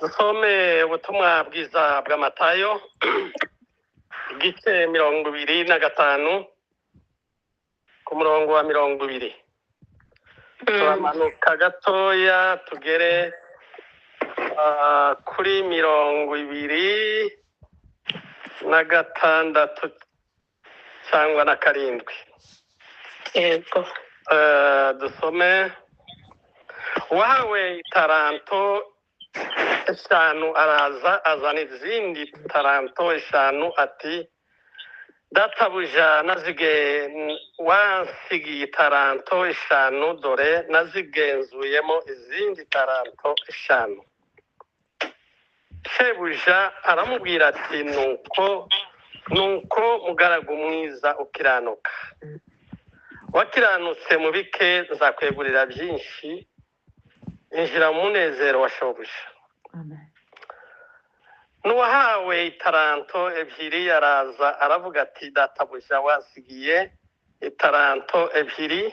Dusome ubutumwa bwiza bwa Matayo, igice 25, ku murongo wa 20. Turamanuka gatoya tugere kuri 26 cyangwa na 7. Yego. Dusome. Uwahawe itaranto 5 araza azana izindi taranto 5 ati: databuja, wansigiye itaranto 5, dore nazigenzuyemo izindi taranto 5. Shebuja aramubwira ati: nuko nuko mugaragu mwiza ukiranuka, wakiranutse mu bike nzakwegurira byinshi, injira mu munezero wa shobuja. Amen. N'uwahawe itaranto 2 araza aravuga ati: databuja, wansigiye itaranto 2,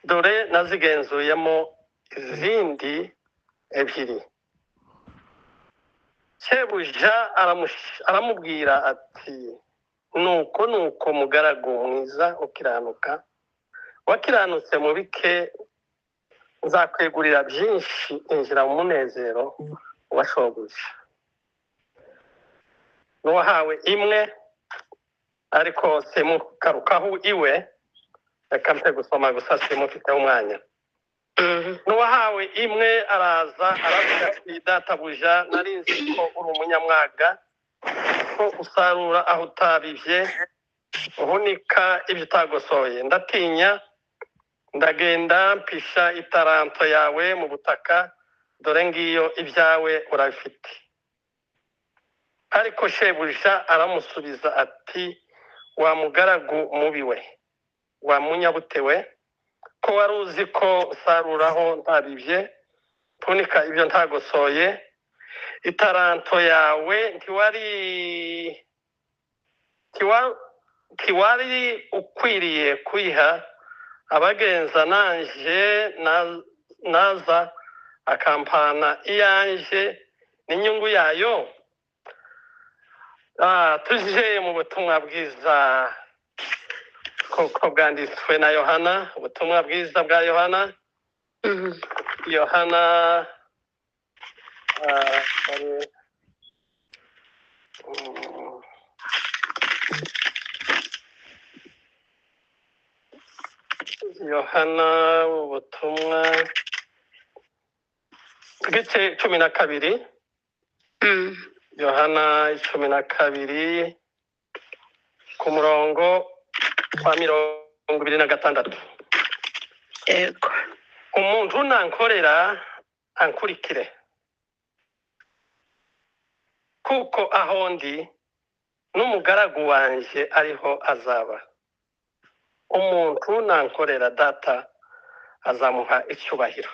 dore nazigenzuyemo izindi 2. Shebuja aramubwira ati: nuko nuko mugaragu mwiza ukiranuka, wakiranutse mu bike nzakwegurira byinshi, injira mu munezero wa shobuja. N'uwahawe 1, ariko simugarukaho iwe, reka mpe gusoma gusa simufiteho umwanya. N'uwahawe 1 araza aravuga ati: databuja, nari nzi ko uri umunyamwaga, ko usarura aho utabibye, uhunika ibyo utagosoye. Ndatinya, ndagenda mpisha itaranto yawe mu butaka, dore ngiyo ibyawe urabifite. Ariko shebuja aramusubiza ati: wa mugaragu mubi we, wa munyabute we, ko wari uzi ko usaruraho ntabibye, mpunika ibyo ntagosoye, itaranto yawe ntiwari ukwiriye kuyiha abagenza nanje naza akampana iyanje n'inyungu yayo. Tuje mu butumwa bwiza kuko bwanditswe na Yohana, ubutumwa bwiza bwa Yohana. Yohana sorry. Yohana ubutumwa igice 12. Yohana 12 ku murongo wa 26. Yego. Umuntu nankorera ankurikire, kuko aho ndi n'umugaragu wanje ariho azaba. Umuntu nankorera data azamuha icyubahiro.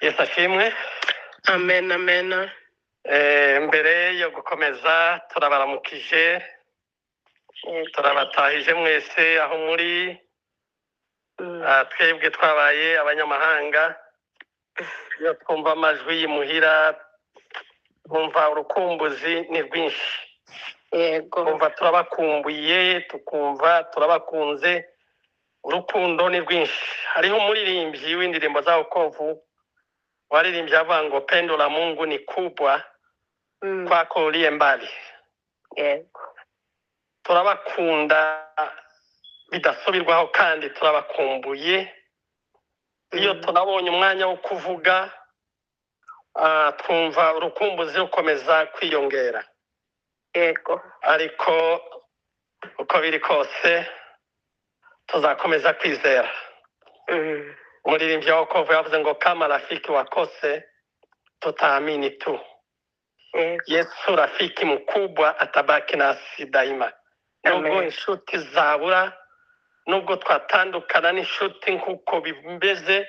Yesu ashimwe. Amen, amen. Mbere yo gukomeza turabaramukije, turabatahije mwese aho muri. Twebwe twabaye abanyamahanga, iyo twumva amajwi y'imuhira twumva urukumbuzi ni rwinshi. Yego. Twumva turabakumbuye, tukumva turabakunze, urukundo ni rwinshi. Hariho umuririmbyi w'indirimbo za wokovu waririmbye avuga ngo pendo la Mungu ni kubwa kwako uliye mbali. Yego. Turabakunda bidasubirwaho kandi turabakumbuye. Iyo tunabonye umwanya wo kuvuga, twumva urukumbuzi rukomeza kwiyongera. Yego. Ariko uko biri kose tuzakomeza kwizera. Umuririmbyi wa wokovu yavuze ngo kama rafiki wakose tutaamini tu. Yesu rafiki mkubwa atabaki nasi daima. Nubwo inshuti zabura, nubwo twatandukana n'inshuti nkuko bimeze,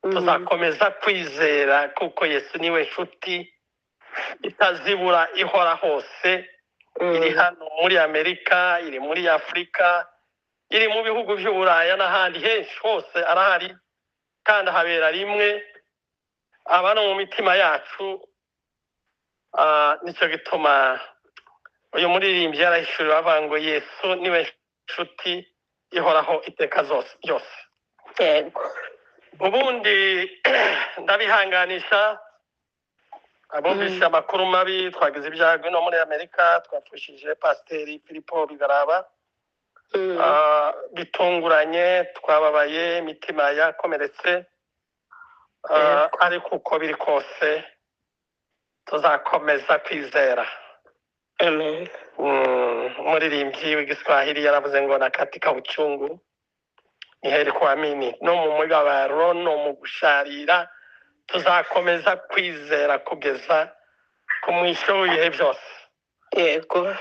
tuzakomeza kwizera kuko Yesu niwe nshuti itazibura, ihora hose. Iri hano muri Amerika, iri muri Afurika, iri mu bihugu by'Uburaya n'ahandi henshi hose arahari, kandi ahabera rimwe. Aba no mu mitima yacu. Nicyo gituma uyu muririmbyi yarahishuriwe avuga ngo Yesu niwe nshuti ihoraho iteka zose byose. Yego. Ubundi ndabihanganisha abumvise amakuru mabi. Twagize ibyago no muri Amerika, twapfushije Pasiteri Filipo Bigaraba. Bitunguranye, twababaye, imitima yakomeretse. Ariko uko biri kose tuzakomeza kwizera. Amen. Umuririmbyi w'igiswahili yaravuze ngo na katika uchungu ni heri kuamini. No mu mubabaro no mu gusharira tuzakomeza kwizera kugeza ku mwisho w'ibihe byose. Yego.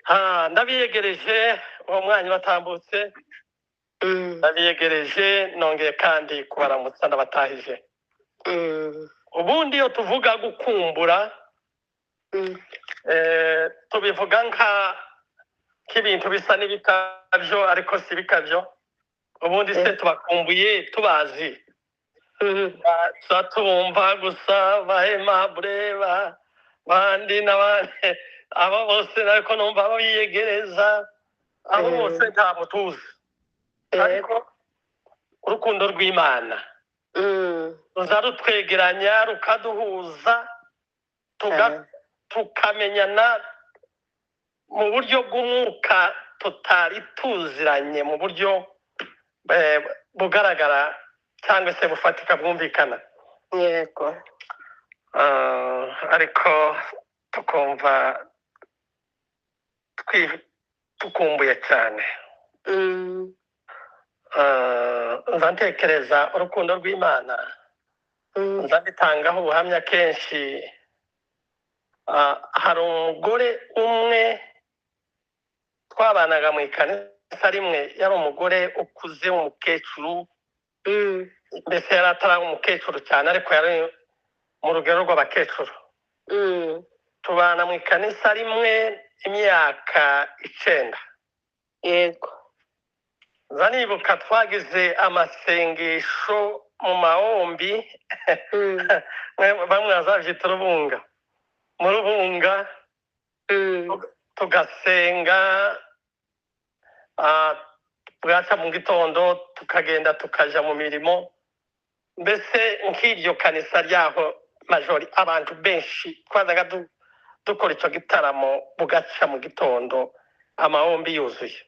Ha, ndabiyegereje uwo mwanya watambutse. Ndabiyegereje, nongeye kandi kubaramutsa, ndabatahije. Ubundi iyo tuvuga gukumbura, tubivuga nka nk'ibintu bisa n'ibikabyo, ariko si ibikabyo. Ubundi se tubakumbuye tubazi? Tuba tubumva gusa, bahemabure ba bandi n'abandi, abo bose, ariko numva biyegereza abo bose ntabwo tuzi. Ariko urukundo rw'Imana ruza rutwegeranya, rukaduhuza, tukamenyana mu buryo bw'umwuka tutari tuziranye mu buryo bugaragara cyangwa se bufatika bwumvikana. Yego. Ariko tukumva tukumbuye cyane. Nza ntekereza urukundo rw'Imana, nza mbitangaho ubuhamya kenshi. Hari umugore umwe twabanaga mu ikanisa rimwe, yari umugore ukuze w'umukecuru. Mbese yari atari umukecuru cyane, ariko yari mu rugero rw'abakecuru. Tubana mu ikanisa rimwe imyaka 9. Yego. Nza nibuka twagize amasengesho mu mahombi. Bamwe bazabyita urubunga, mu rubunga. Tugasenga, bwaca mu gitondo tukagenda tukaja mu mirimo. Mbese nk'iryo kanisa ryaho majori, abantu benshi twazaga dukora icyo gitaramo bugaca mu gitondo, amahombi yuzuye.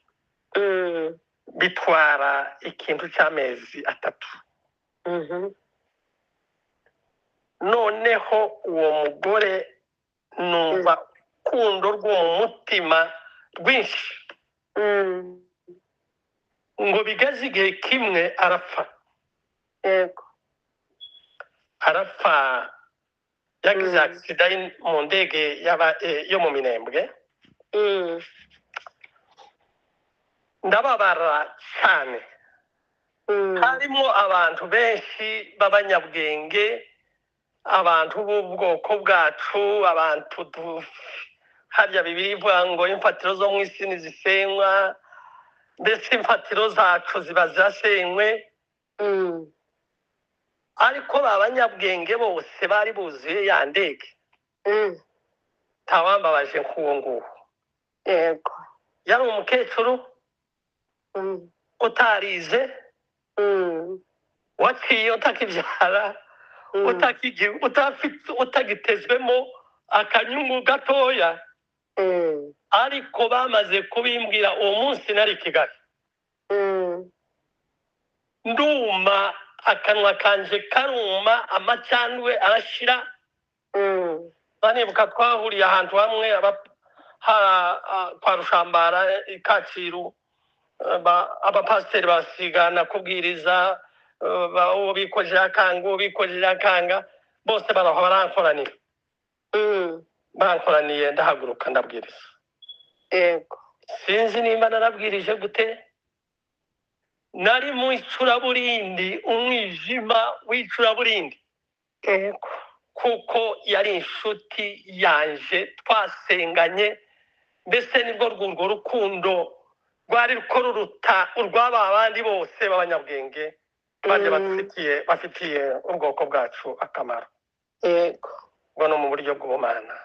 Bitwara ikintu cy'amezi 3. Noneho uwo mugore numva urukundo rwo mu mutima rwinshi. Ngo bigeze igihe kimwe arapfa. Yego. Arapfa, yagize accident mu ndege yo mu Minembwe. Ndababara cyane. Harimo abantu benshi b'abanyabwenge, abantu b'ubwoko bwacu, abantu harya Bibiliya ivuga ngo imfatiro zo mu isi ntizisenywa, mbese imfatiro zacu ziba zirasenywe. Ariko ba banyabwenge bose bari buzuye ya ndege, ntawambabaje nk'uwo nguwo. Yego. Yari umukecuru utarize, waciye utakibyara, utagitezwemo akanyungu gatoya. Ariko bamaze kubimbwira uwo munsi nari i Kigali, nduma, akanwa kanje karuma, amacandwe arashira. Banibuka twahuriye ahantu hamwe kwa Rushambara i Kacyiru, abapasiteri basigana kubwiriza, uwo bikojeje akanga, uwo bikojeje akanga, bose baraho barankoranira. Bankoraniye, ndahaguruka ndabwiriza. Yego. Sinzi nimba narabwirije gute, nari mu icuraburindi, umwijima w'icuraburindi. Yego. Kuko yari inshuti yanje, twasenganye, mbese nibwo rw'urwo rukundo rwari ko ruruta urw'aba bandi bose b'abanyabwenge. Bajya bafitiye ubwoko bwacu akamaro. Yego. Ngo no mu buryo bw'ubumana.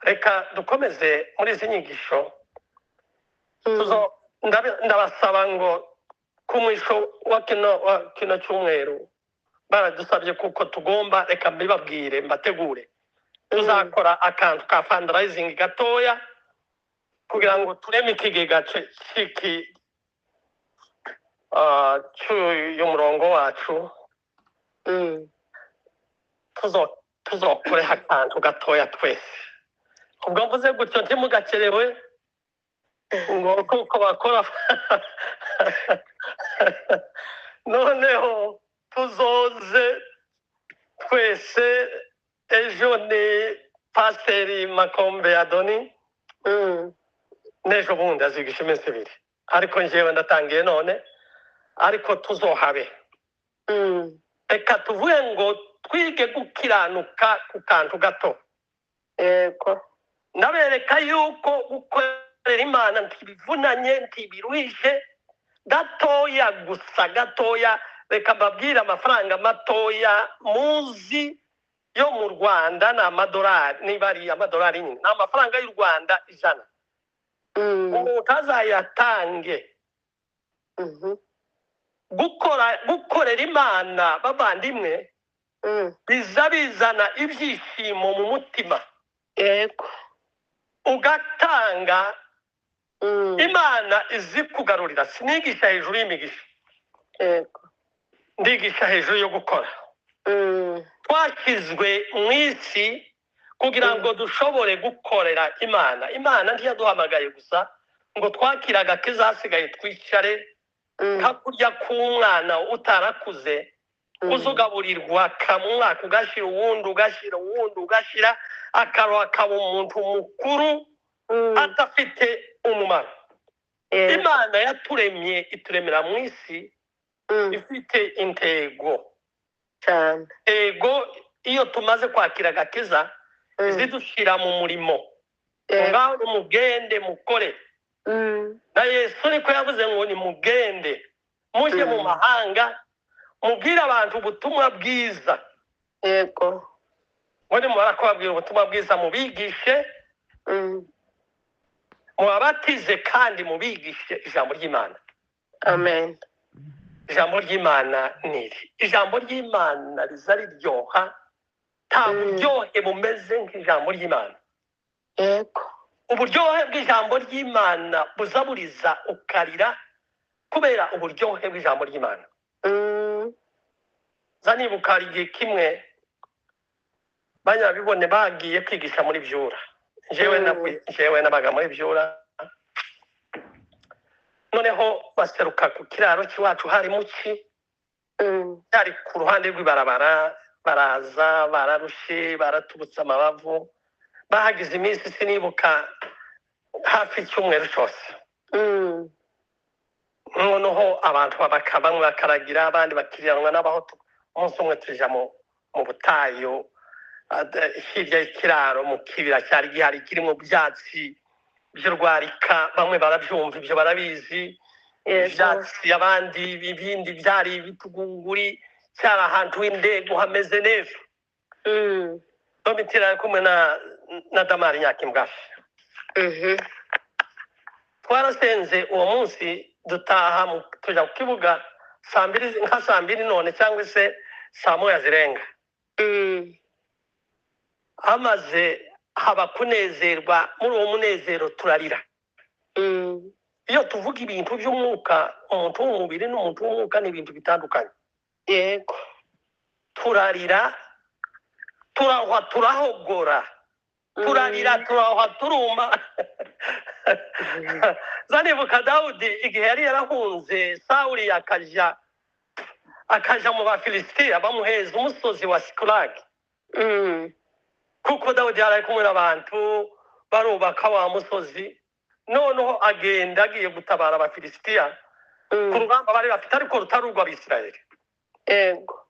Reka dukomeze muri izi nyigisho. Ndabasaba ngo ku mwisho wa kino cyumweru baradusabye, kuko tugomba, reka mbibabwire mbategure, tuzakora akantu ka fundraising gatoya kugira ngo tureme ikigega cy'iki cy'uyu murongo wacu. Tuzokoreho akantu gatoya twese. Ubwo mvuze gutyo, ntimugakerewe ngo kuko bakora noneho tuzoze twese. Ejo ni Pasiteri Makombe Adoni, n'ejo bundi azigisha iminsi 2, ariko njyewe ndatangiye none, ariko tuzohabe. Reka tuvuge ngo twige gukiranuka ku kantu gato. Yego. Ndabereka yuko gukorera Imana ntibivunanye, ntibiruhije, gatoya gusa, gatoya. Reka mbabwire amafaranga matoya muzi yo mu Rwanda ni amadolari, niba ari amadolari nyine ni amafaranga y'u Rwanda 100. Umuntu azayatange. Gukorera Imana, bavandimwe, biza bizana ibyishimo mu mutima. Yego. Ugatanga, Imana izi kugarurira. Sinigisha hejuru y'imigisha. Yego. Ndigisha hejuru yo gukora. Twashyizwe mu isi kugira ngo dushobore gukorera Imana. Imana ntiyaduhamagaye gusa ngo twakire agakiza, hasigaye twicare, nka kurya k'umwana utarakuze, uzugaburirwa kamwaka ugashyira uwundi, ugashyira uwundi, ugashyira akaro, akaba umuntu mukuru adafite umumaro. Imana yaturemye, ituremera mu isi ifite intego. Cyane. Intego, iyo tumaze kwakira agakiza, izidushyira mu murimo. Ngaho nimugende mukore. Na Yesu niko yavuze ngo nimugende mujye mu mahanga, mubwire abantu ubutumwa bwiza. Yego. Ngo nimumara kubabwira ubutumwa bwiza, mubigishe, mubabatize, kandi mubigishe ijambo ry'Imana. Amen. Ijambo ry'Imana ni iri. Ijambo ry'Imana riza riryoha, nta buryohe bumeze nk'ijambo ry'Imana. Yego. Uburyohe bw'ijambo ry'Imana buzaburiza ukarira kubera uburyohe bw'ijambo ry'Imana. Zanibuka hari igihe kimwe banyabibone bagiye kwigisha muri Byura. Njyewe nabaga muri Byura. Noneho baseruka ku kiraro cy'iwacu, hari muki, cyari ku ruhande rw'ibarabara. Baraza bararushe, baratubutse amabavu, bahagize iminsi sinibuka, hafi icyumweru cyose. Noneho abantu bamwe bakaragira, abandi bakiriranwa n'Abahutu. Umunsi umwe tuja mu butayu hirya y'ikiraro, mu kibira cyari gihari kirimo byatsi by'urwarika. Bamwe barabyumva ibyo, barabizi. Yego. Ibyatsi, abandi ibindi byari ibitugunguri, cyari ahantu h'indego hameze neza. Domitira ari kumwe na Damari Nyakimbwashi. Twarasenze uwo munsi, dutaha tujya ku kibuga saa 2, nka saa 2 none cyangwa se saa 1 zirenga. Hamaze haba kunezerwa, muri uwo munezero turarira. Iyo tuvuga ibintu by'umwuka, umuntu w'umubiri n'umuntu w'umwuka ni ibintu bitandukanye. Yego. Turarira, turahwa, turahogora, turarira, turahwa, turuma. Zanibuka Dawudi igihe yari yarahunze Sawuli, akaja mu Bafilisitiya, bamuheza umusozi wa Sikulagi, kuko Dawudi yari ari kumwe n'abantu barubaka wa musozi. Noneho agenda agiye gutabara Abafilisitiya ku rugamba bari bafite, ariko rutari urw'Abisirayeli. Yego.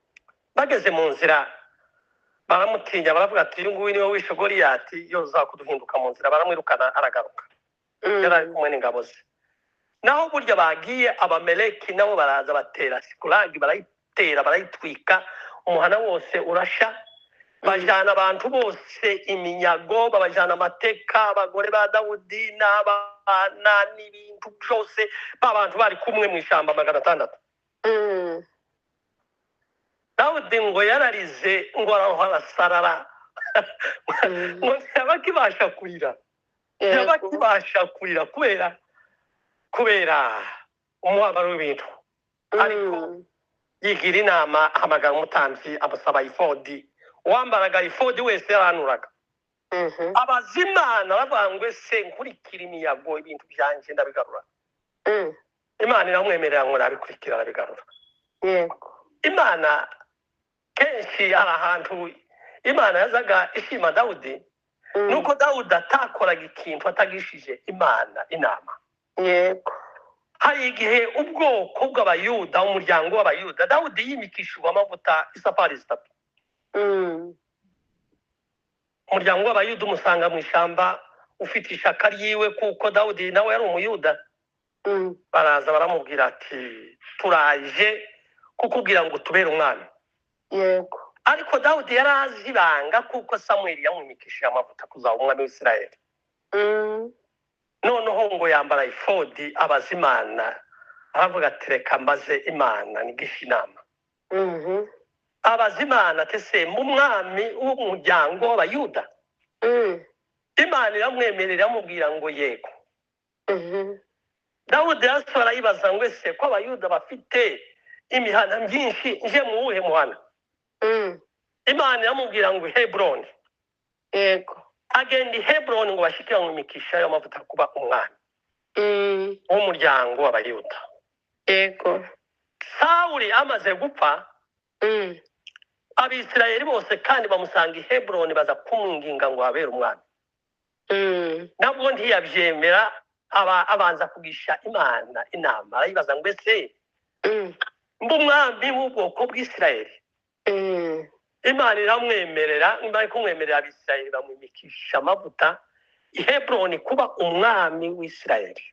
Bageze mu nzira baramutinya, baravuga ati: "Uyu nguyu niwe wishe Goliyati, yoza kuduhinduka mu nzira." Baramwirukana, aragaruka. Yari ari kumwe n'ingabo ze. Naho burya bagiye Abameleki nabo baraza batera Sikulagi, barayitera, barayitwika, umuhana wose urasha. Bajana abantu bose iminyago, babajana amateka, abagore ba Dawudi n'abana n'ibintu byose, ba bantu bari kumwe mu ishyamba 600. Dawudi ngo yararize, ngo arasarara, ngo ntiyaba akibasha kurira, ntiyaba akibasha kurira kubera umubabaro w'ibintu. Ariko yigira inama, ahamagara umutambyi, amusaba ifodi. Uwambaraga ifodi wese yaranuraga. Abaza Imana, aravuga ngo: "Ese nkurikira imiyago, ibintu byanjye ndabigarura?" Imana iramwemerera ngo nabikurikira, arabigarura. Imana kenshi hari ahantu Imana yazaga ishima Dawudi, nuko Dawudi atakoraga ikintu atagishije Imana inama. Hari igihe ubwoko bw'Abayuda, umuryango w'Abayuda, Dawudi yimikishijwe amavuta isafari zitatu. Umuryango w'Abayuda umusanga mu ishyamba ufite ishaka ryiwe, kuko Dawudi nawe yari Umuyuda. Baraza baramubwira ati: "Turaje kukubwira ngo tubere umwami." Ariko Dawudi yari azi ibanga, kuko Samweli yamwimikishije amavuta kuzaba umwami w'Isirayeli. Noneho ngo yambara ifodi, abaza Imana, aravuga ati: "Reka mbaze Imana, nigishe inama." Abaza Imana ati: "Se mu mwami w'umuryango w'Abayuda?" Imana iramwemerera, iramubwira ngo yego. Dawudi yasi arayibaza ngo: "Ese ko Abayuda bafite imihana myinshi, nje mu wuhe muhana?" Imana iramubwira ngo Heburoni. Agenda i Heburoni ngo bashike bamwimikisha y'amavuta kuba umwami w'umuryango w'Abayuda. Sawuli amaze gupfa, Abisirayeli bose kandi bamusanga i Heburoni, baza kumwinginga ngo abere umwami. Nabwo ntiyabyemera, aba abanza kugisha Imana inama, arayibaza ngo: "Ese mba umwami w'ubwoko bw'Isirayeli?" Imana iramwemerera. Imana kumwemerera, Abisirayeli bamwimikisha amavuta i Heburoni kuba umwami w'Isirayeli.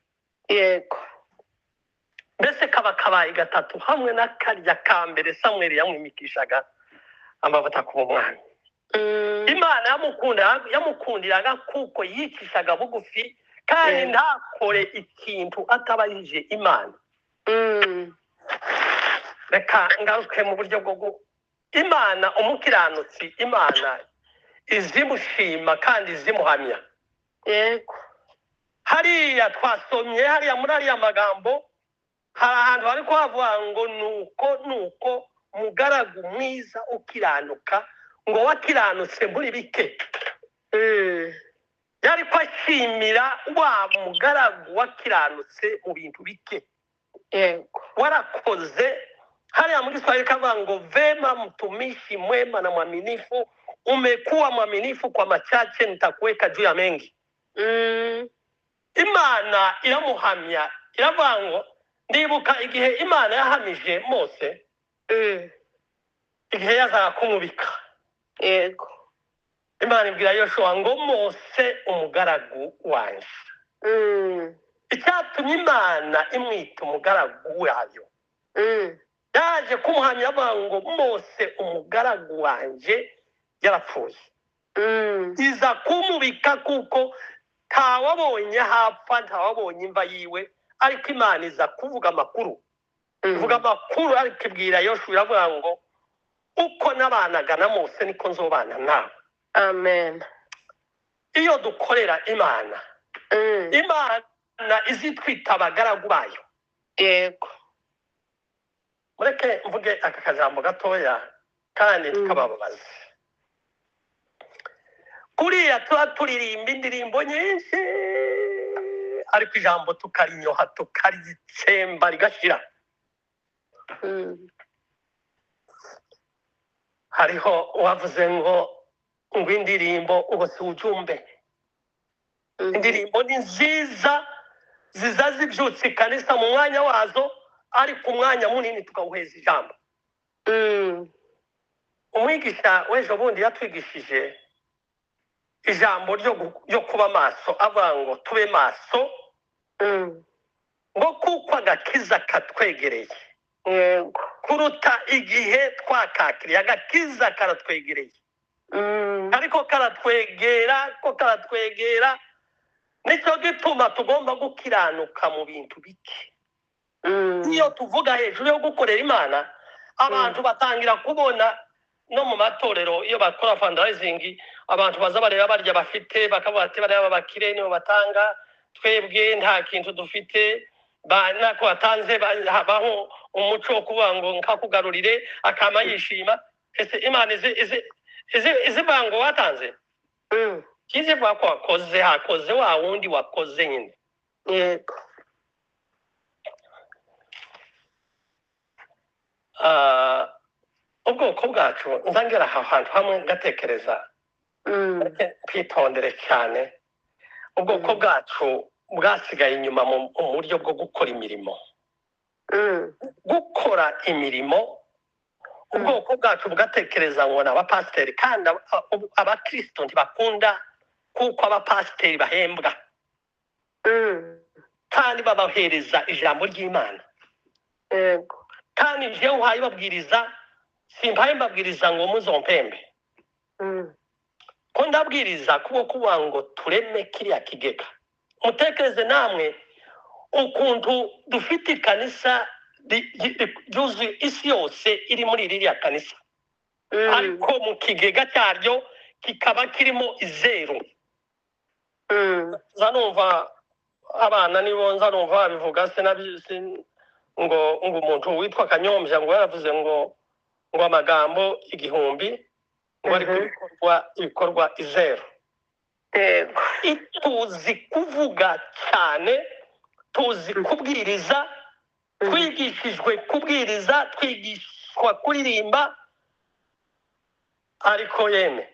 Mbese kaba kabaye gatatu hamwe na karya ka mbere Samweli yamwimikishaga amavuta kuba umwami. Imana yamukundiraga kuko yicishaga bugufi kandi ntakore ikintu atabajije Imana. Reka ngaruke mu buryo bwo Imana, umukiranutsi Imana izimushima kandi izimuhamya. Hariya twasomye, hariya muri ariya magambo, hari ahantu bari kuhavuga ngo nuko mugaragu mwiza ukiranuka, ngo wakiranutse muri bike. Yari ko ashimira wa mugaragu wakiranutse mu bintu bike. Warakoze. Hariya muri Kiswahili kavuga ngo: "Vema mtumishi mwema na mwaminifu, umekuwa mwaminifu kwa machache, nitakuweka juu ya mengi." Imana iramuhamya, iravuga ngo, ndibuka igihe Imana yahamije Mose, igihe yazaga kumubika. Imana ibwira Yoshuwa ngo: "Mose umugaragu wanje." Icyatumye Imana imwita umugaragu wayo, yaje kumuhamya avuga ngo: "Mose umugaragu wanje yarapfuye." Iza kumubika kuko ntawabonye hapfa, ntawabonye imva yiwe, ariko Imana iza kuvuga amakuru, ivuga amakuru, ariko ibwira Yoshuwa, iravuga ngo: "Uko nabanaga na Mose niko nzobana nawe." Amen. Iyo dukorera Imana, Imana izitwita abagaragu bayo. Mureke mvuge aka kajambo gatoya kandi tukabababaza. Kuriya tuba turirimba indirimbo nyinshi, ariko ijambo tukarinyoha, tukaritsemba rigashira. Hariho uwavuze ngo indirimbo ubu si ujumbe. Indirimbo ni nziza, ziza zibyutsa ikanisa mu mwanya wazo, ariko umwanya munini tukawuheza ijambo. Umwigisha w'ejo bundi yatwigishije ijambo ryo kuba maso, avuga ngo tube maso. Ngo kuko agakiza katwegereye Yego. kuruta igihe twakakiriye. Agakiza karatwegereye, ariko karatwegera ko karatwegera, nicyo gituma tugomba gukiranuka mu bintu bike. Iyo tuvuga hejuru yo gukorera Imana, abantu batangira kubona no mu matorero iyo bakora fundraising, abantu baza bareba barya bafite, bakavuga ati bareba bakire nibo batanga, twebwe nta kintu dufite. Nako batanze habaho umuco wo kuvuga ngo nkakugarurire, akama yishima. Ese Imana izi ngo watanze? Kizivuga ko wakoze, hakoze wa wundi wakoze nyine. Yego. Ubwoko bwacu, nzangera aha hantu hamwe ngatekereza, twitondere cyane. Ubwoko bwacu bwasigaye inyuma mu buryo bwo gukora imirimo, gukora imirimo. Ubwoko bwacu bugatekereza ngo ni abapasiteri, kandi abakristo ntibakunda kuko abapasiteri bahembwa kandi babahereza ijambo ry'Imana. Yego. Kandi jewe uhaye babwiriza, simpaye mbabwiriza ngo muzompembe, ko ndabwiriza kuko kuvuga ngo tureme kiriya kigega. Mutekereze namwe ukuntu dufite ikanisa ryuzuye isi yose iri muri ririya kanisa, ariko mu kigega cyaryo kikaba kirimo izeru. Nza numva abana nibo nza numva babivuga, ngo umuntu witwa Kanyombya ngo yaravuze ngo amagambo 1000 ngo ariko ibikorwa izeru. Yego. Tuzi kuvuga cyane, tuzi kubwiriza, twigishijwe kubwiriza, twigishwa kuririmba, ariko yeme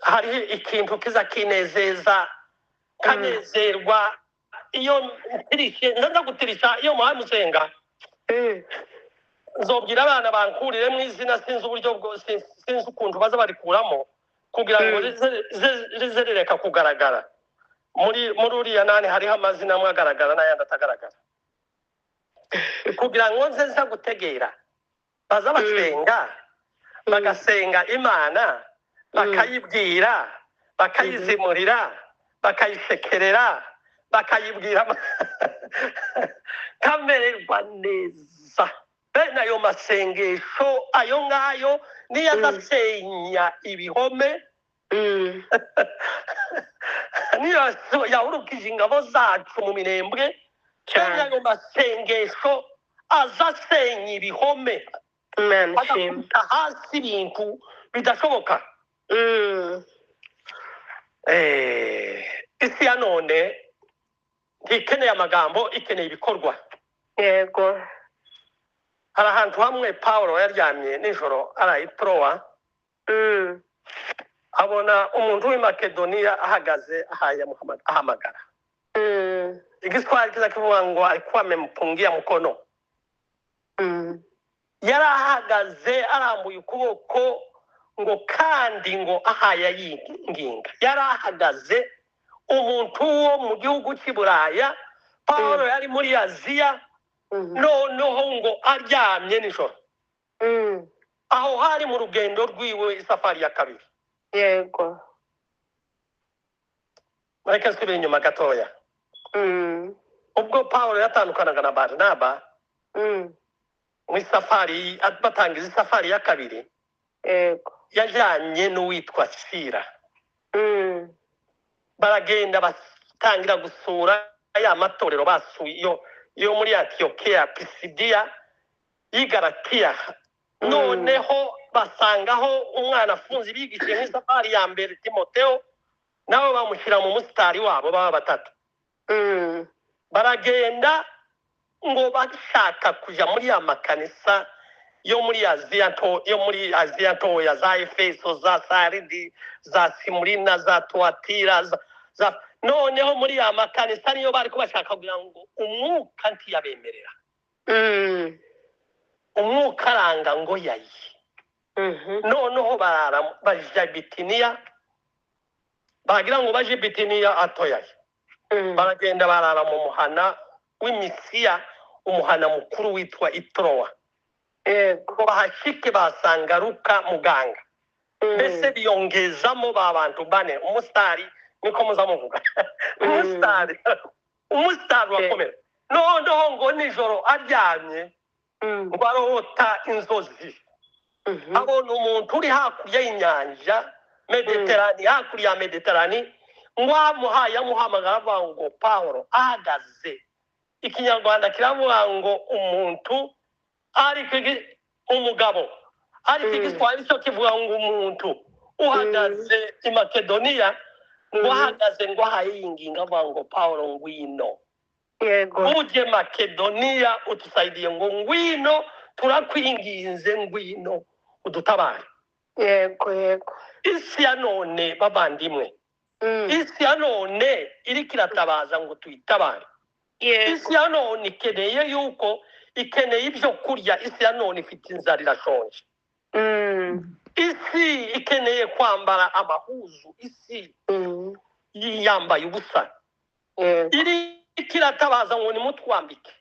hari ikintu kiza kinezeza, kanezerwa iyo ntirishe, ndaza gutirisha iyo muhaye musenga. Nzobwira abana bankurire mu izina, sinzi uburyo bwo, sinzi ukuntu baza barikuramo kugira ngo rize rireka kugaragara muri uriya nani. Hariho amazina amwe agaragara n'ayandi atagaragara, kugira ngo nze nza gutegera baza basenga, bagasenga Imana, bakayibwira, bakayizimurira, bakayisekerera, bakayibwira, kamererwa neza. Bene ayo masengesho ayo ngayo niyo azasenya ibihome, niyo yahurukije ingabo zacu mu Mirembwe. Bene ayo masengesho azasenya ibihome, agakubita hasi ibintu bidashoboka. Isi ya none ntikeneye amagambo, ikeneye ibikorwa. Yego. Hari ahantu hamwe Paulo yaryamye nijoro arayitrowa, abona umuntu w'i Makedoniya ahagaze ahaye ahamagara. Igiswahili kiza kivuga ngo alikuwa amempungia mkono. Yari ahagaze arambuye ukuboko, ngo kandi ngo ahaya yinginga. Yari ahagaze umuntu wo mu gihugu cy'i Buraya, Paulo yari muri Aziya, noneho ngo aryamye nijoro. Aho hari mu rugendo rwiwe, isafari ya kabiri. Yego. Mureke nsubire inyuma gatoya. Ubwo Paulo yatandukanaga na Barnaba mu isafari, batangiza isafari ya kabiri, Yego. yajyanye n'uwitwa Sira. Baragenda batangira gusura ya matorero basuye yo muri Antiyokiya, Pisidiya, y'i Galatiya. Noneho basangaho umwana afunze bigishije nk'isafari ya mbere, Timoteo, nawe bamushyira mu musitari wabo baba batatu. Baragenda ngo bashaka kuja muri ya makanisa yo muri Aziya nto, yo muri Aziya ntoya, za Efeso, za Saridi, za Simurina, za Tuatira, za noneho muri ya makanisa niyo bari bashaka kugira ngo umwuka ntiyabemerera. Umwuka aranga ngo yayi. Noneho barara baja Bitiniya, bagira ngo baje Bitiniya atoyaye. Baragenda barara mu muhana. w'Imisiya, umuhana mukuru witwa Itrowa. Yego. Ngo bahashike basanga Luka muganga. Mbese biyongezamo ba bantu bane, umusitari niko muzamuvuga, umusitari, umusitari urakomera. Noneho ngo nijoro aryamye, ngo arota inzozi, abona umuntu uri hakurya y'inyanja Mediterani, hakurya ya Mediterani, ngo amuhaye amuhamagara avuga ngo Pawulo ahagaze. Ikinyarwanda kiravuga ngo umuntu, ariko umugabo, ariko Igiswahili cyo kivuga ngo umuntu uhagaze i Makedoniya, ngo ahagaze, ngo ahaye yinginga avuga ngo Pawulo ngwino, uje Makedoniya utusaidie, ngo ngwino, turakwinginze, ngwino udutabare. yego yego Isi ya none, bavandimwe, isi ya none iriko iratabaza ngo tuyitabare. Isi ya none ikeneye yuko, ikeneye ibyo kurya. Isi ya none ifite inzara, irashonje. Isi ikeneye kwambara amahuzu, isi yambaye ubusa. Iriko iratabaza ngo nimutwambike.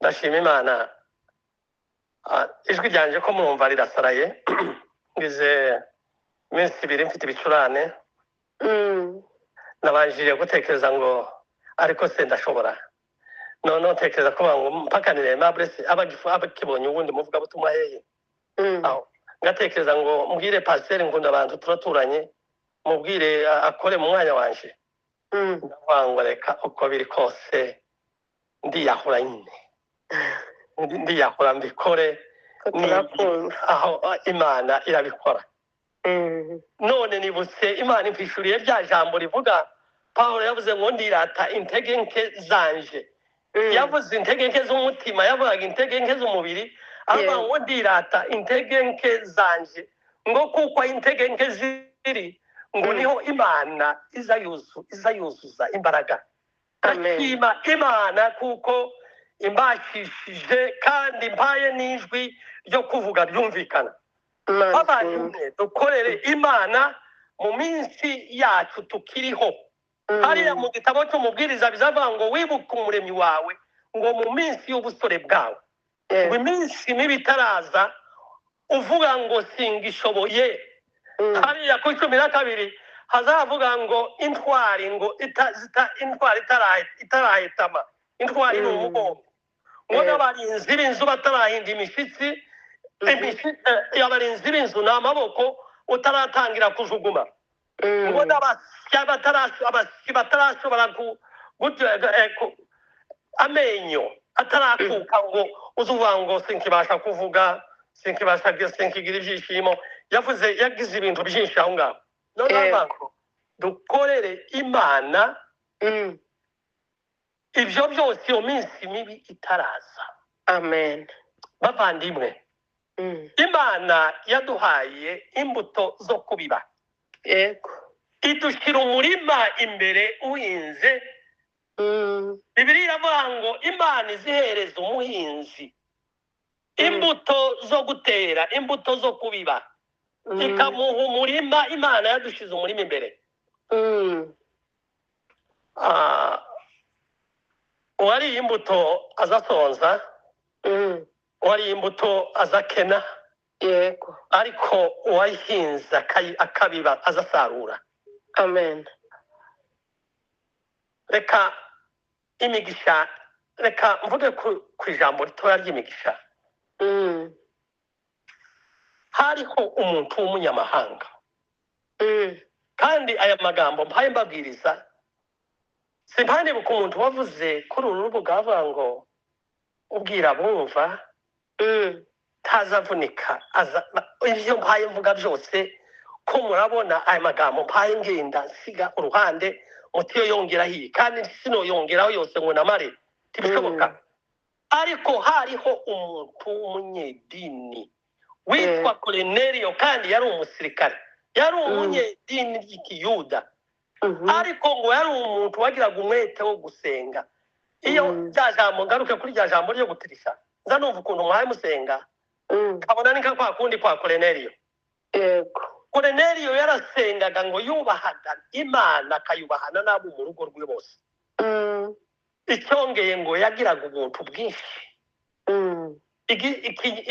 Ndashima Imana. Ijwi ryanjye ko murumva rirasaraye, ngize iminsi 2 mfite ibicurane. Nabanjiriye gutekereza ngo ariko se ndashobora, noneho ntekereza ko ngo mpakanire Aimable se abakibonye ubundi muvugabutumwa hehe? Aho ngatekereza ngo mbwire pasiteri ngunda abantu turaturanye, mubwire akore mu mwanya wanje. Ndavuga ngo reka, uko biri kose ndiyahura nyine, ndiyahura mbikore. Ko turakumva. Aho Imana irabikora. None nibutse Imana impishuriye rya jambo rivuga Pawulo yavuze ngo ndirata intege nke zanje. Yavuze intege nke z'umutima, yavugaga intege nke z'umubiri, aravuga ngo ndirata intege nke zanje, ngo kuko intege nke ziri, ngo niho Imana iza yuzu iza yuzuza imbaraga. Amen. Ndashima Imana kuko imbashishije kandi mpaye n'ijwi ryo kuvuga ryumvikana. Imana ishimwe. Bavandimwe, dukorere Imana mu minsi yacu tukiriho. Hariya mu gitabo cy'Umubwiriza bizavuga ngo wibuke Umuremyi wawe ngo mu minsi y'ubusore bwawe, ngo iminsi mibi itaraza uvuga ngo singishoboye. Hariya ku 12 hazavuga ngo intwari ngo intwari itarahitama, intwari ni umugongo, ngo n'abarinzi b'inzu batarahinda imishitsi, abarinzi b'inzu ni amaboko, utaratangira kujuguma, ngo n'abasya batarashobora amenyo atarakuka, ngo uzuvuga ngo sinkibasha kuvuga, sinkibasha, sinkigira ibyishimo. Yavuze, yagize ibintu byinshi aho ngaho. Noneho ngo dukorere Imana ibyo byose iyo minsi mibi itaraza. Amen. Bavandimwe, Imana yaduhaye imbuto zo kubiba, idushyira umurima imbere uhinze. Bibiliya iravuga ngo Imana izihereza umuhinzi imbuto zo gutera, imbuto zo kubiba, ikamuha umurima. Imana yadushize umurima imbere. Uwariye imbuto azasonza, uwariye imbuto azakena, ariko uwayihinze akabiba azasarura. Amen. Reka imigisha, reka mvuge ku ijambo ritoya ry'imigisha. Hariho umuntu w'umunyamahanga, kandi aya magambo mpaye mbabwiriza simpane ku muntu wavuze kuri uru rubuga avuga ngo ubwira bumva ntazavunika. Ibyo mpaye mvuga byose ko murabona aya magambo mpaye ngenda nsiga uruhande mutiyo yongeraho iyi, kandi sinoyongeraho yose ngo namare, ntibishoboka. Ariko hariho umuntu w'umunyedini witwa Koreneliyo, kandi yari umusirikare, yari umunyedini ry'Ikiyuda, ariko ngo yari umuntu wagiraga umwete wo gusenga. Iyo rya jambo, ngaruke kuri rya jambo ryo gutirisha, nza numva ukuntu mwaye musenga, kabona ni nka kwa kundi kwa Koreneliyo. Koroneliyo yarasengaga, ngo yubahaga Imana akayubahana n'abo mu rugo rwe bose. Icyongeye ngo yagiraga ubuntu bwinshi.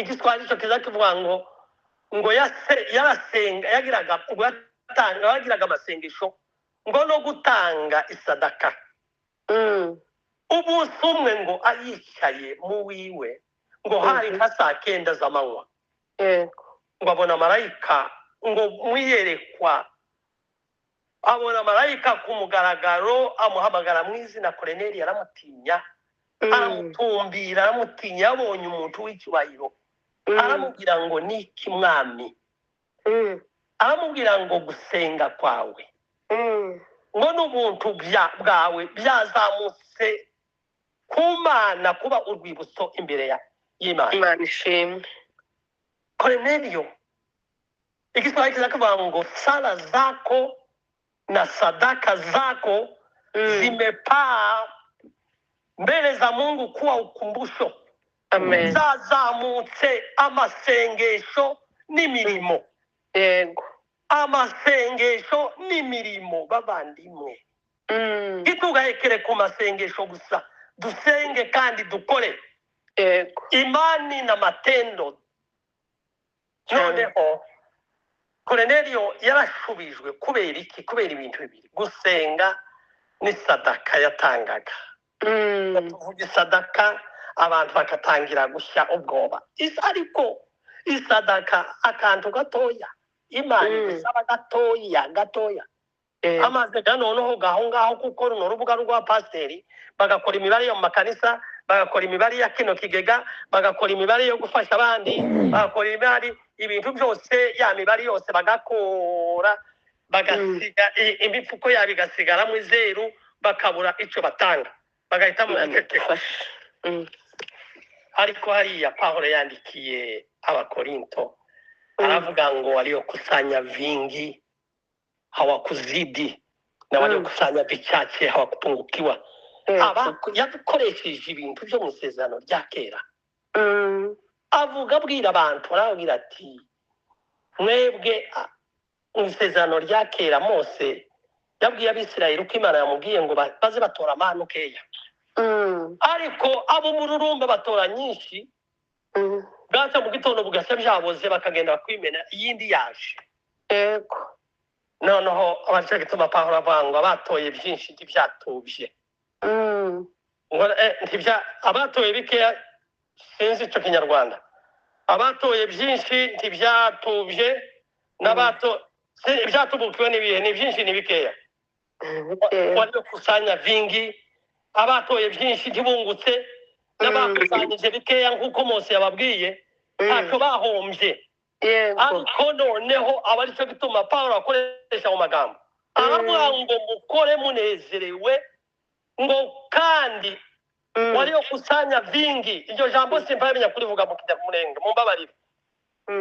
Igiswahili cyo kiza kivuga ngo yarasenga, yagiraga ngo yatanga, yagiraga amasengesho ngo no gutanga isadaka. Umunsi umwe ngo ayicaye mu wiwe, ngo hari nka saa 9 z'amanywa, ngo abona marayika, ngo mwiyerekwa abona marayika ku mugaragaro, amuhamagara mu izina. Koroneli aramutinya, aramutumbira, aramutinya, yabonye umuntu w'icyubahiro. Aramubwira ngo: "Niki, mwami?" Aramubwira ngo: "Gusenga kwawe ngo n'ubuntu bwawe byazamutse ku Mana kuba urwibutso imbere y'Imana." Imana ishimwe. Koroneliyo, Igiswahili kiza ngo: "Sala zako na sadaka zako zimepaa mbele za Mungu kuwa ukumbusho." Amen. Zazamutse, amasengesho n'imirimo. Amasengesho n'imirimo, bavandimwe, ntitugahekere ku masengesho gusa, dusenge kandi dukore. Imani na matendo. Noneho Koroneliyo yarashubijwe kubera iki? Kubera ibintu bibiri: gusenga n'isadaka yatangaga. Tuvuga isadaka, abantu bagatangira gushya ubwoba. Ariko isadaka, akantu gatoya Imana igusaba, gatoya gatoya. Amaze ga noneho gaho ngaho, kuko runo rubuga rwa pasiteri, bagakora imibare yo mu makanisa, bagakora imibare ya kino kigega, bagakora imibare yo gufasha abandi, bagakora imibare, ibintu byose, ya mibare yose bagakora, bagasiga imifuko yabo igasigaramo izeru, bakabura icyo batanga, bagahitamo Imana guceceka. idufashe. Ariko hariya Pawulo yandikiye Abakorinto, aravuga ngo waliokusanya vingi hawakuzidi na waliokusanya vichache hawakupungukiwa. Aba yakoresheje ibintu byo mu isezerano rya kera, avuga, abwira abantu, arababwira ati: "Mwebwe mu isezerano rya kera Mose yabwiye Abisirayeli uko Imana yamubwiye ngo baze batora amanu keya, ariko abo mururumba batora nyinshi, bwacya mu gitondo bugashya byaboze, bakagenda bakwimena iyindi yaje." Noneho abaca gituma Pawulo avuga ngo abatoye byinshi ntibyatubye, ngo abatoye bikeya, sinzi icyo Kinyarwanda, abatoye byinshi ntibyatubye n'abato ibyatubukiwe n'ibihe ni byinshi, ni bikeya. Waliokusanya vingi, abatoye byinshi ntibungutse, n'abakusanyije bikeya nk'uko Mose yababwiye ntacyo bahombye. Ariko noneho aba aricyo gituma Pawulo akoresha mu magambo, aravuga ngo mukore munezerewe, ngo kandi waliokusanya vingi, iryo jambo simpamenya kurivuga mu Kinyamulenge, mumbabarire,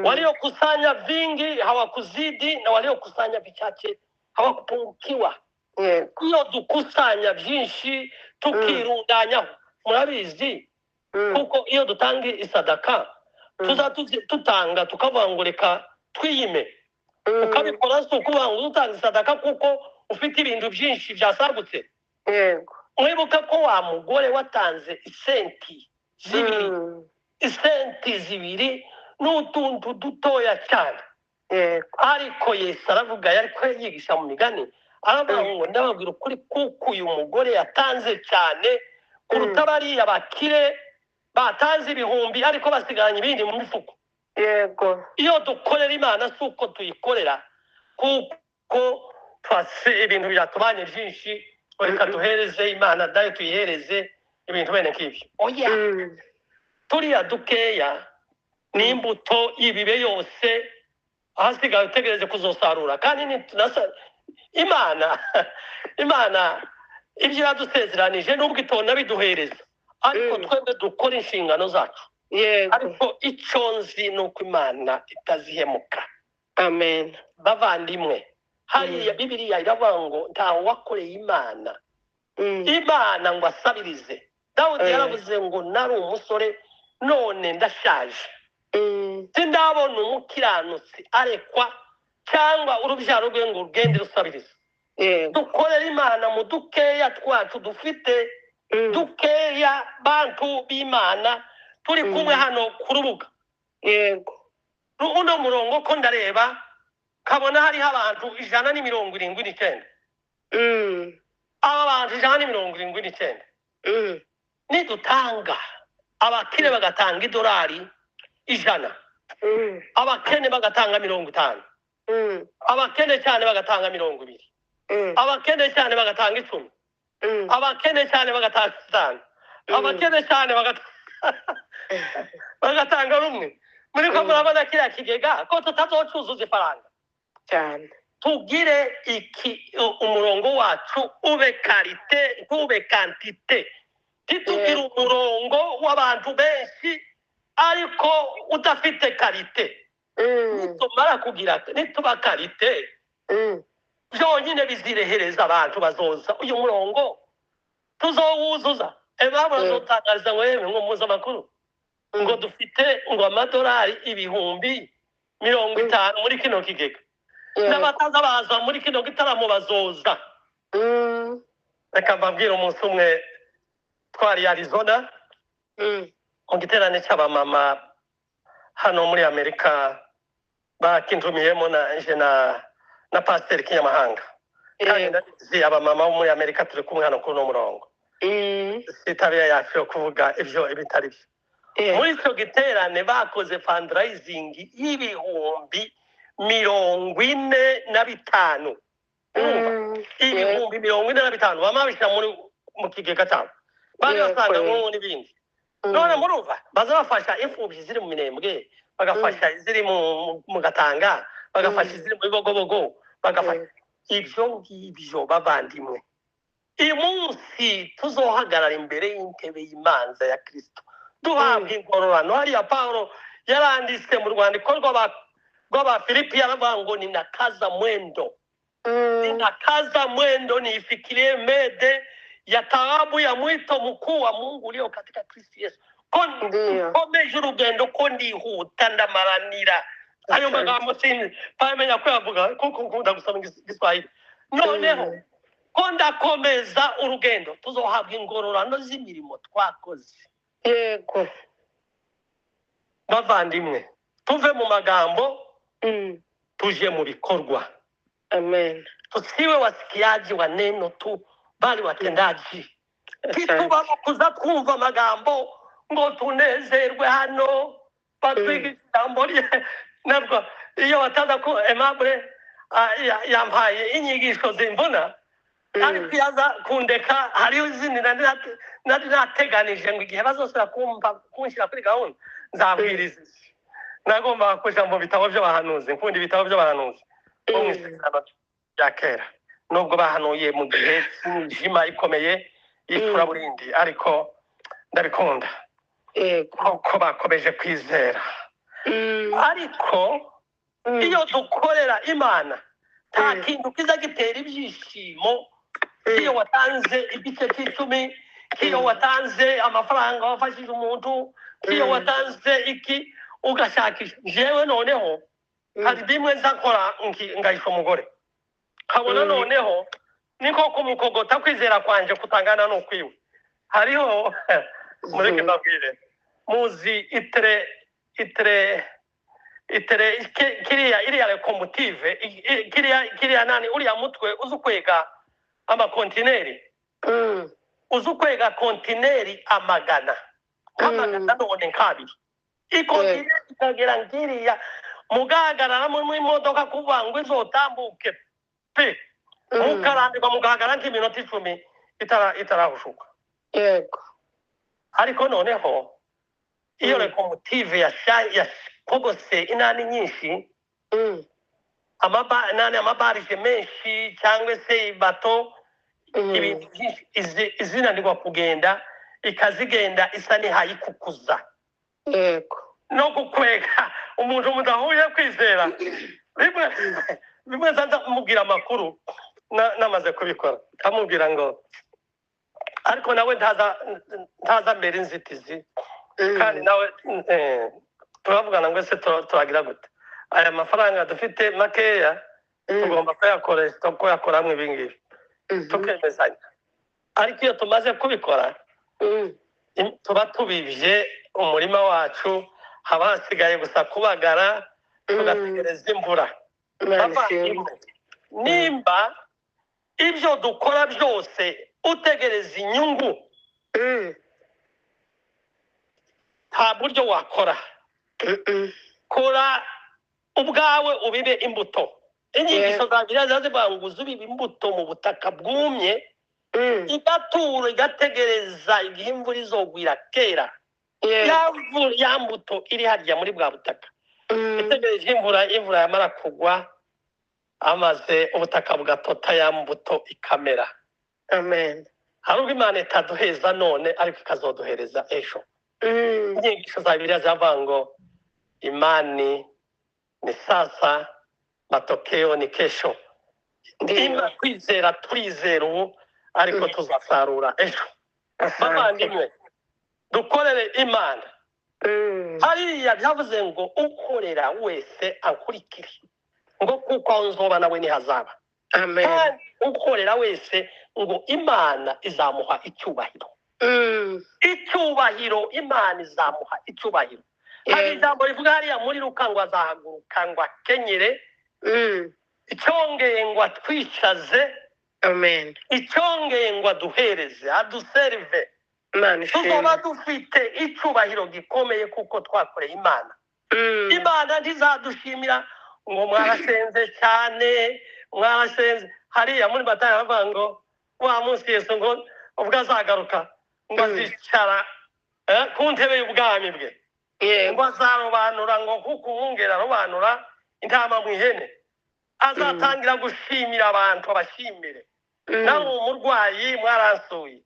waliokusanya vingi hawakuzidi na waliokusanya vichache hawakupungukiwa. Iyo dukusanya byinshi tukirundanyaho, murabizi, kuko iyo dutanga isadaka tuza tutanga tukavuga ngo reka twiyime. Ukabikora si ukuvuga ngo utanga isadaka kuko ufite ibintu byinshi byasagutse. Mwibuka ko wa mugore watanze isenti zibiri, isenti zibiri n'utuntu dutoya cyane, ariko Yesu aravuga, ariko yigisha mu migani, aravuga ngo: "Ndababwira ukuri kuko uyu mugore yatanze cyane kuruta bariya bakire batanze ibihumbi ariko basigaranye ibindi mu mifuko." Iyo dukorera Imana si uko tuyikorera kuko twase ibintu byatubanye byinshi, reka duhereze Imana dayo, tuyihereze ibintu bene nk'ibyo, oya. Turiya dukeya ni imbuto y'ibibe yose, ahasigaye utegereze kuzosarura. Kandi Imana ibyo yadusezeranije nubwo itona biduhereza, ariko twebwe dukora inshingano zacu. Ariko icyo nzi ni uko Imana itazihemuka. Amen. Bavandimwe, hariya Bibiliya iravuga ngo ntawe wakoreye Imana, Imana ngo asabirize. Dawudi yaravuze ngo: "Nari umusore none ndashaje, sindabona umukiranutsi arekwa Cyangwa urubyaro rwe ngo rugende rusabiriza. Dukorere Imana mu dukeya twacu dufite, dukeya. Bantu b'Imana turi kumwe hano ku rubuga, uno murongo ko ndareba kabona hariho abantu 179. Aba bantu 179, nidutanga, abakire bagatanga idolari 100, abakene bagatanga 50, abakene cyane bagatanga 20, abakene cyane bagatanga 10, abakene cyane bagatanga 5, abakene cyane bagatanga 1, muri ko murabona kiriya kigega ko tutazocuzuza ifaranga? Cyane. Tugire iki, umurongo wacu ube qualité, ntube quantité. Ntitugire umurongo w'abantu benshi ariko udafite qualité. Nitumara kugira, nituba qualité, byonyine bizirehereza, abantu bazoza. Uyu murongo tuzowuzuza. Ebabo bazotangariza ngo yemwe, ngo muzi amakuru, ngo dufite ngo amadolari 50,000 muri kino kigega. N'abataza baza muri kino gitaramo bazoza. Reka mbabwire, umunsi umwe twari Arizona mu giterane cy'abamama hano muri Amerika, bakintumiyemo na je na pasiteri Kinyamahanga, kandi ndabizi abamama bo muri Amerika turi kumwe hano kuri uno murongo. Si tabia yacu yo kuvuga ibyo ibitari byo. Muri icyo giterane bakoze fundraising y'45,000. Urumva? 45,000 bama babishyira muri mu kigega cyabo, bari basanga nk'ubu n'ibindi. None murumva baza bafasha imfubyi ziri mu Minembwe, bagafasha iziri mu Gatanga, bagafasha iziri mu Bibogobogo, bagafasha ibyo ngibyo. Bavandimwe, uyu munsi tuzohagarara imbere y'intebe y'imanza ya Kristo duhabwa ingororano. Hariya Pawulo yaranditse mu rwandiko rw'Abafilipi, yaravuga ngo "Ninakaza mwendo, ninakaza mwendo niifikirie mede ya thawabu ya mwito mkuu wa Mungu ulio katika Kristo Yesu." Ko nkomeje urugendo, ko ndihuta, ndamaranira. Ayo magambo sinzi pamenya kuyavuga kuko nkunda gusoma Igiswahili. Noneho ko ndakomeza urugendo, tuzohabwa ingororano z'imirimo twakoze. Bavandimwe, tuve mu magambo, tuje mu bikorwa. Amen. Tusiwe wasikiaji wa neno tu, bali watendaji. Titubamo kuza twumva amagambo ngo tunezerwe hano batwigisha ijambo rye. Nabwo iyo bataza ko Aimable yampaye inyigisho zimbona, ariko iyo aza kundeka hariho izindi nari nateganije ngo igihe bazosubira kumva kunshyira kuri gahunda nzabwiriza izi. Nagombaga kuja mu bitabo by'abahanuzi. Nkunda ibitabo by'abahanuzi bo mu Isezerano rya Kera, nubwo bahanuye mu gihe cy'imijima ikomeye y'icuraburindi, ariko ndabikunda ko bakomeje kwizera. Ariko iyo dukorera Imana, nta kintu kiza gitera ibyishimo iyo watanze igice cy'icumi, iyo watanze amafaranga, wafashije umuntu, iyo watanze iki, ugashakisha. Jewe noneho hari bimwe nza nkora ngahisha umugore, nkabona noneho niko kumukogota kwizera kwanje kutangana n'ukwiwe. Hariho, mureke mbabwire, muzi itere itere itere kiriya iriya locomotive, kiriya nani, uriya mutwe uzi ukwega amakontineri, uzi ukwega kontineri amagana nk'amagana, none nk'abiri, ikontineri ikagera ngiriya, mugahagarara mu imodoka kuvuga ngo izotambuke pe, mukarambirwa, mugahagarara nk'iminota 10 itarahushuka. Ariko noneho iyo locomotive yakogose inani nyinshi, nani, amabarije menshi cyangwa se ibato, ibintu byinshi, izinanirwa kugenda, ikazigenda isa n'ihayikukuza. No gukwega umuntu mudahuye kwizera, bimwe bimwe nza mubwira amakuru namaze kubikora, ndamubwira ngo ariko nawe ntaza mbere inzitizi. Kandi nawe turavugana ngo ese turagira gute? Aya mafaranga dufite makeya tugomba kuyakoresha, kuyakoramo ibi ngibi, tukemezanya. Ariko iyo tumaze kubikora, tuba tubibye umurima wacu, haba hasigaye gusa kubagara, tugategereza imvura. Imana ishimwe. Bavandimwe, nimba ibyo dukora byose utegereza inyungu, nta buryo wakora. Kora ubwawe ubibe imbuto. Inyigisho za Bibiliya ziba zivuga ngo uze ubibe imbuto mu butaka bwumye, igatura, igategereza igihe imvura izogwira kera. Ya mbuto iri harya muri bwa butaka itegereje imvura, imvura yamara kugwa amaze ubutaka bugatota, ya mbuto ikamera. Amen. Hari ubwo Imana itaduheza none, ariko ikazoduhereza ejo. Inyigisho za Bibiliya ziravuga ngo imani ni sasa, matokeo ni kesho. Ndiyo. Kwizera turizera ubu, ariko tuzasarura ejo. Asante. Bavandimwe, dukorere Imana. Hariya byavuze ngo ukorera wese ankurikire, ngo kuko aho nzoba nawe ntihazaba. Amen. Kandi ukorera wese ngo Imana izamuha icyubahiro. Icyubahiro, Imana izamuha icyubahiro. Hari ijambo rivuga hariya muri Luka ngo azahaguruka ngo akenyere, icyongeye ngo atwicaze, Amen. icyongeye ngo aduhereze, aduserive. Imana ishimwe. Tuzoba dufite icyubahiro gikomeye kuko twakoreye Imana. Imana ntizadushimira ngo mwarasenze cyane, mwarasenze. Hariya muri Matayo bavuga ngo wa munsi Yesu ngo ubwo azagaruka ngo azicara ku ntebe y'ubwami bwe, ngo azarobanura, ngo kuko umwungeri arobanura intama mu ihene, azatangira gushimira abantu, abashimire. Nari umurwayi mwaransuye,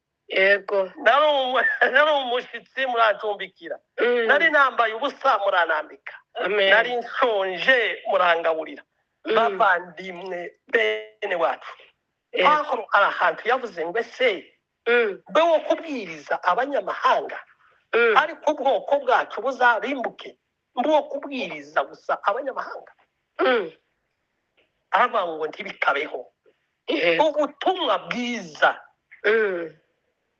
nari umushyitsi murancumbikira, nari nambaye ubusa muranambika, Amen. nari nshonje murangaburira. Bavandimwe bene wacu, Pawulo hari ahantu yavuze ngo ese mbe wo kubwiriza abanyamahanga, ariko ubwoko bwacu buzarimbuke, mbe wo kubwiriza gusa abanyamahanga? Aravuga ngo ntibikabeho. Ubutumwa bwiza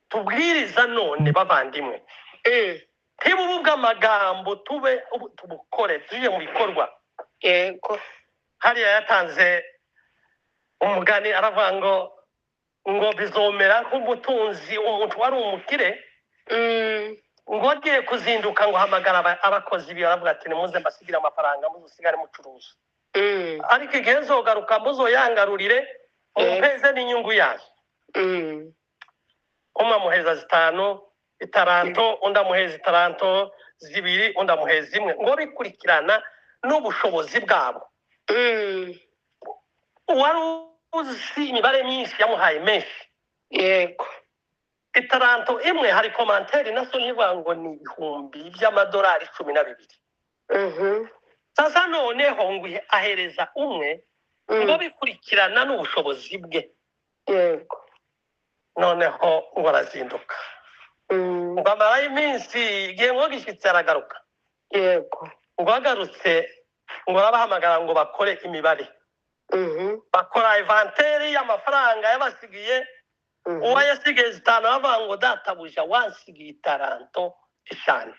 tubwiriza none, bavandimwe, ntibubu bw'amagambo, tube tubukore, tujye mu bikorwa. Hariya yatanze umugani, aravuga ngo bizomera nk'umutunzi, umuntu wari umukire, ngo agiye kuzinduka ngo hamagara abakozi biwe, aravuga ati nimuze mbasigire amafaranga, muzosigare mucuruza, ariko igihe nzogaruka muzoyangarurire, mumpeze n'inyungu yayo. Umwe amuheza 5 itaranto, undi amuheza itaranto 2, undi amuheza 1, ngo bikurikirana n'ubushobozi bwabo. Uwari uzi imibare myinshi yamuhaye menshi. Itaranto 1, hari komanteri naso nivuga ngo ni ibihumbi by'amadolari 12. Sasa noneho ngo ahereza umwe, ngo bikurikirana n'ubushobozi bwe. Noneho ngo arazinduka. Ngo amarayo iminsi, igihe ngo gishyitse aragaruka. Ngo agarutse ngo arabahamagara ngo bakore imibare. Bakora inventaire y'amafaranga yabasigiye. Uwayasigaye 5 aravuga ngo databuja wansigiye itaranto 5.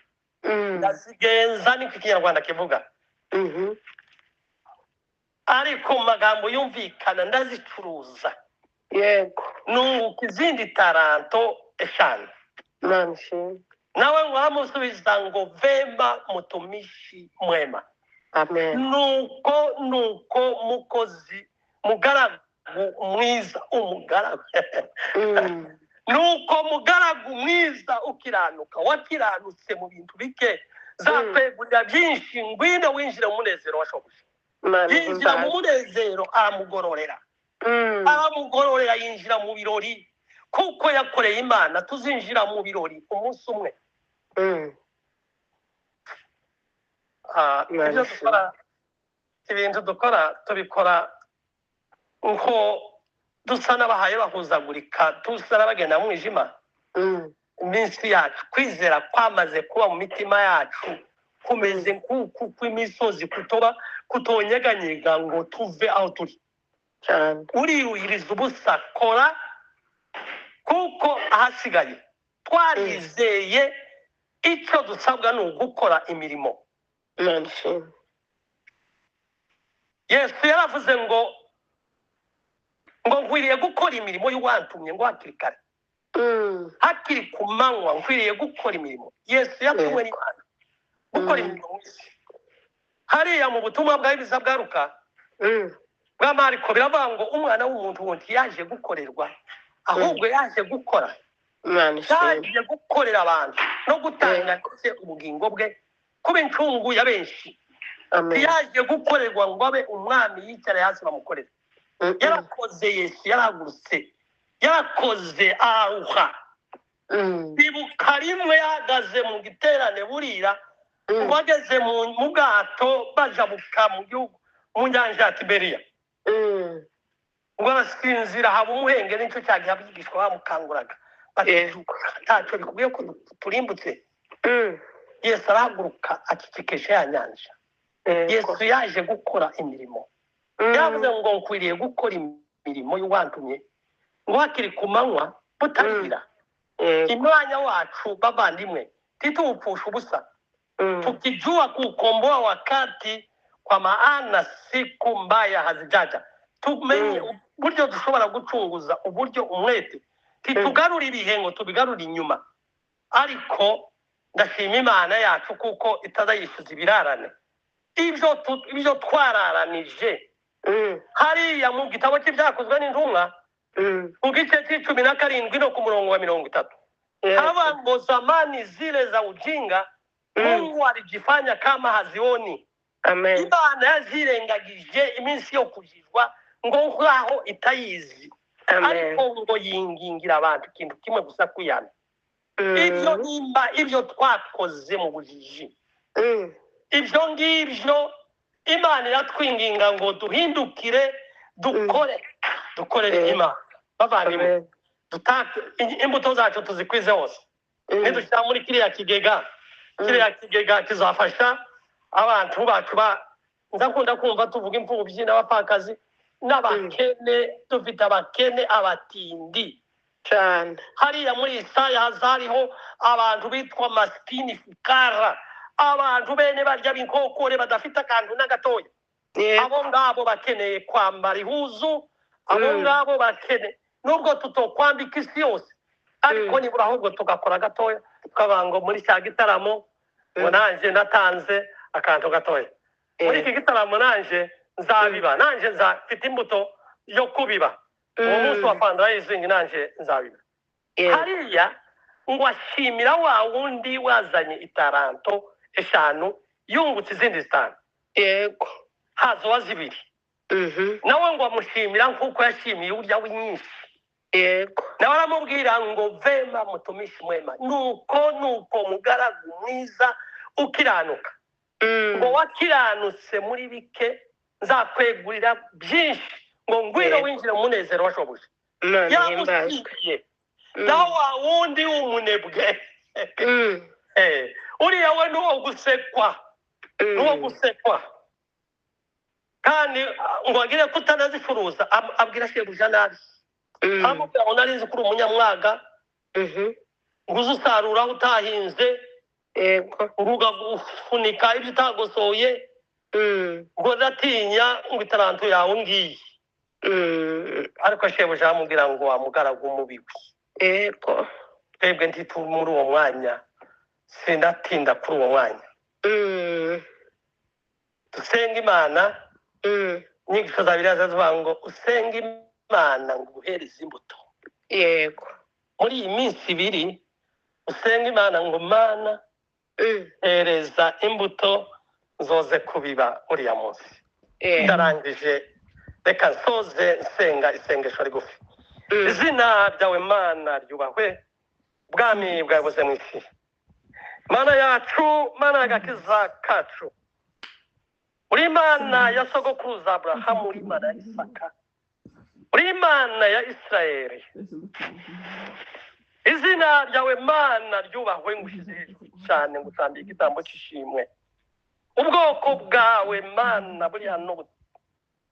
Ndazigenza, niko Ikinyarwanda kivuga. Ariko mu magambo yumvikana ndazicuruza. Nunguka izindi taranto 5. Imana ishimwe. Nawe ngo aramusubiza ngo vema mutumishi mwema. Amen. Nuko mukozi mugaragu mwiza, umugaragu. Nuko mugaragu mwiza ukiranuka, wakiranutse mu bintu bike, zakwegurira byinshi, ngwino winjire mu munezero wa shobuja. Imana Yinjira mu ihimbaze. munezero, aramugororera. Aramugororera, yinjira mu birori kuko yakoreye Imana. Tuzinjira mu birori umunsi umwe. Imana Ibyo ishimwe. dukora, ibintu dukora tubikora nko dusa n'abahaye bahuzagurika, dusa n'abagenda mu mwijima. Iminsi yacu, kwizera kwamaze kuba mu mitima yacu, kumeze nk'uku kw'imisozi kutoba Kutonyeganyega ngo tuve aho turi. Cyane. Uriyuhiriza ubusa, kora, kuko ahasigaye twarizeye, icyo dusabwa ni ugukora imirimo. Imana ishimwe. Yesu yaravuze ngo nkwiriye gukora imirimo y'uwantumye ngo hakiri kare, hakiri ku manywa, nkwiriye gukora imirimo. Yesu yatumwe n'Imana gukora imirimo mu isi. Hariya mu butumwa bwa Bibiliya bwa Luka, bwa Mariko, biravuga ngo umwana w'umuntu wundi yaje gukorerwa, ahubwo yaje gukora. Imana ishimwe. Yaje gukorera abantu no gutanga ndetse ubugingo bwe kuba incungu ya benshi. Amen. Yaje gukorerwa ngo abe umwami, yicare hasi bamukorere. Yarakoze, Yesu yarahagurutse, yarakoze aruha. Ibuka rimwe yahagaze mu giterane burira, ngo ageze mu bwato bajabuka mu gihugu, mu nyanja ya Tiberiya, ngo arasinzira, haba umuhengeri. Nicyo cya gihe abigishwa bamukanguraga bati: Yego. "Ntacyo bikubwiye ko turimbutse?" Yesu arahaguruka, acecekesha ya nyanja. Yesu yaje gukora imirimo. Yavuze ngo nkwiriye gukora imirimo y'uwantumye ngo hakiri ku manywa, butarira. Imwanya wacu, bavandimwe, tituwupfusha ubusa, tukijua kuukomboa wakati, kwa maana siku mbaya hazijaja. Tumenye uburyo dushobora gucunguza uburyo umwete, titugarura ibihe ngo tubigarure inyuma. Ariko ndashima Imana yacu kuko itazayishyuza ibirarane ibyo twararanije. Hariya mu gitabo cy'Ibyakozwe n'Intumwa, mu gice cya 17 no ku murongo wa 30, haba ngo zamani zile za ujinga, Mungu alijifanya kama hazioni. Amen. Imana yazirengagije iminsi yo kujijwa ngo nkaho itayizi. Amen. Ariko ngo yingingira abantu ikintu kimwe gusa, kwihana. Ibyo nimba ibyo twakoze mu bujiji, ibyo ngibyo Imana iratwinginga ngo duhindukire, dukore, dukorere Imana. Bavandimwe, Amen. dutake imbuto zacu, tuzikwize hose. Nidushyira muri kiriya kigega, kiriya kigega kizafasha abantu bacu. Ba ndakunda kumva tuvuga imfubyi n'abapfakazi n'abakene. Dufite abakene, abatindi. Cyane. Hariya muri Isaya hazariho abantu bitwa masikini, fukara, abantu bene barya b'inkokore badafite akantu na gatoya. Abo ngabo bakeneye kwambara ihuzu, abo ngabo bakene, nubwo tutokwambika isi yose, ariko nibura ahubwo tugakora gatoya, tukavuga ngo muri cya gitaramo ngo nanjye natanze akantu gatoya muri iki gitaramo, nanjye nzabiba, nanjye mfite imbuto yo kubiba uwo munsi wa fundraising, nanjye nzabiba. Hariya ngo ashimira wa wundi wazanye itaranto 5, yungutse izindi 5, haza uwa zibiri, nawe ngo amushimira nk'uko yashimiye urya w'inyinshi. Nawe aramubwira ngo vema mtumishi mwema, nuko nuko mugaragu mwiza ukiranuka, ngo wakiranutse muri bike, nzakwegurira byinshi, ngo ngwino winjire mu munezero wa shobuja. Imana ihimbazwe. Yamushimiye. Naho wa wundi w'umunebwe, uriya we ni uwo gusekwa, ni uwo gusekwa. Kandi ngo agire kutanazicuruza, abwira shebuja nabi, aramubwira ngo nari nzi ko uri umunyamwaga, ngo uze usarura aho utahinze, ngo ugafunika ibyo utagosoye, ngo ndatinya, ngo itaranto yawe ngiyi. Ariko shebuja aramubwira ngo wa mugaragu mubi we. Twebwe ntituri muri uwo mwanya, sindatinda kuri uwo mwanya. Dusenga Imana. Inyigisho za Bibiliya zivuga ngo usenge Imana ngo uguhereze imbuto. Muri iyi minsi 2 usenge Imana ngo Mana, hereza imbuto nzoze kubiba uriya munsi. Ndarangije, reka nsoze nsenga isengesho rigufi. Izina ryawe Mana ryubahwe, ubwami bwawe buze mu isi. Mana yacu, Mana y'agakiza kacu, uri Imana ya sogokuruza Aburahamu, uri Imana ya Isaka, uri Imana ya Isirayeli. Izina ryawe Mana ryubahwe, ngushyize hejuru cyane, ngutambiye igitambo cy'ishimwe. Ubwoko bwawe, Mana, buri hano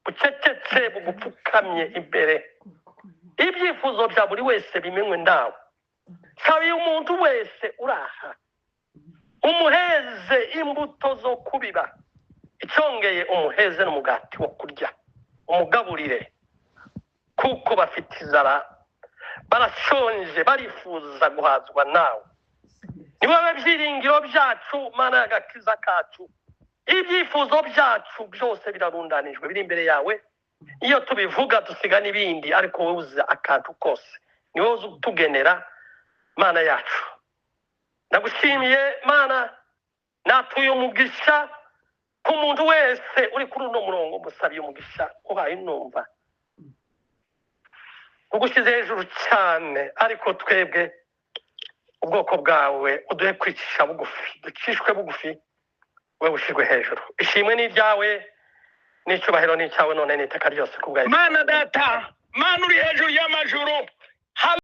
bucecetse bugupfukamye imbere. Ibyifuzo bya buri wese bimenywe nawe. Sabiye umuntu wese uraha, umuheze imbuto zo kubiba, icyongeye umuheze n'umugati wo kurya, umugaburire, kuko bafite inzara, barashonje, barifuza guhazwa nawe. Ni wowe byiringiro byacu, Mana y'agakiza kacu. Ibyifuzo byacu byose birarundanijwe, biri imbere yawe. Iyo tubivuga dusiga n'ibindi, ariko wowe uzi akantu kose, ni wowe uzi utugenera, Mana yacu. Ndagushimiye, Mana. Natuye umugisha ku muntu wese uri kuri uno murongo, musabiye umugisha uhaye numva ugushyize hejuru cyane. Ariko twebwe ubwoko bwawe, uduhe kwicisha bugufi, ducishwe bugufi, we ushyirwe hejuru. Ishimwe ni iryawe n'icyubahiro ni icyawe, none n'iteka ryose ku bwawe. Mana Data, Mana uri hejuru y'amajuru.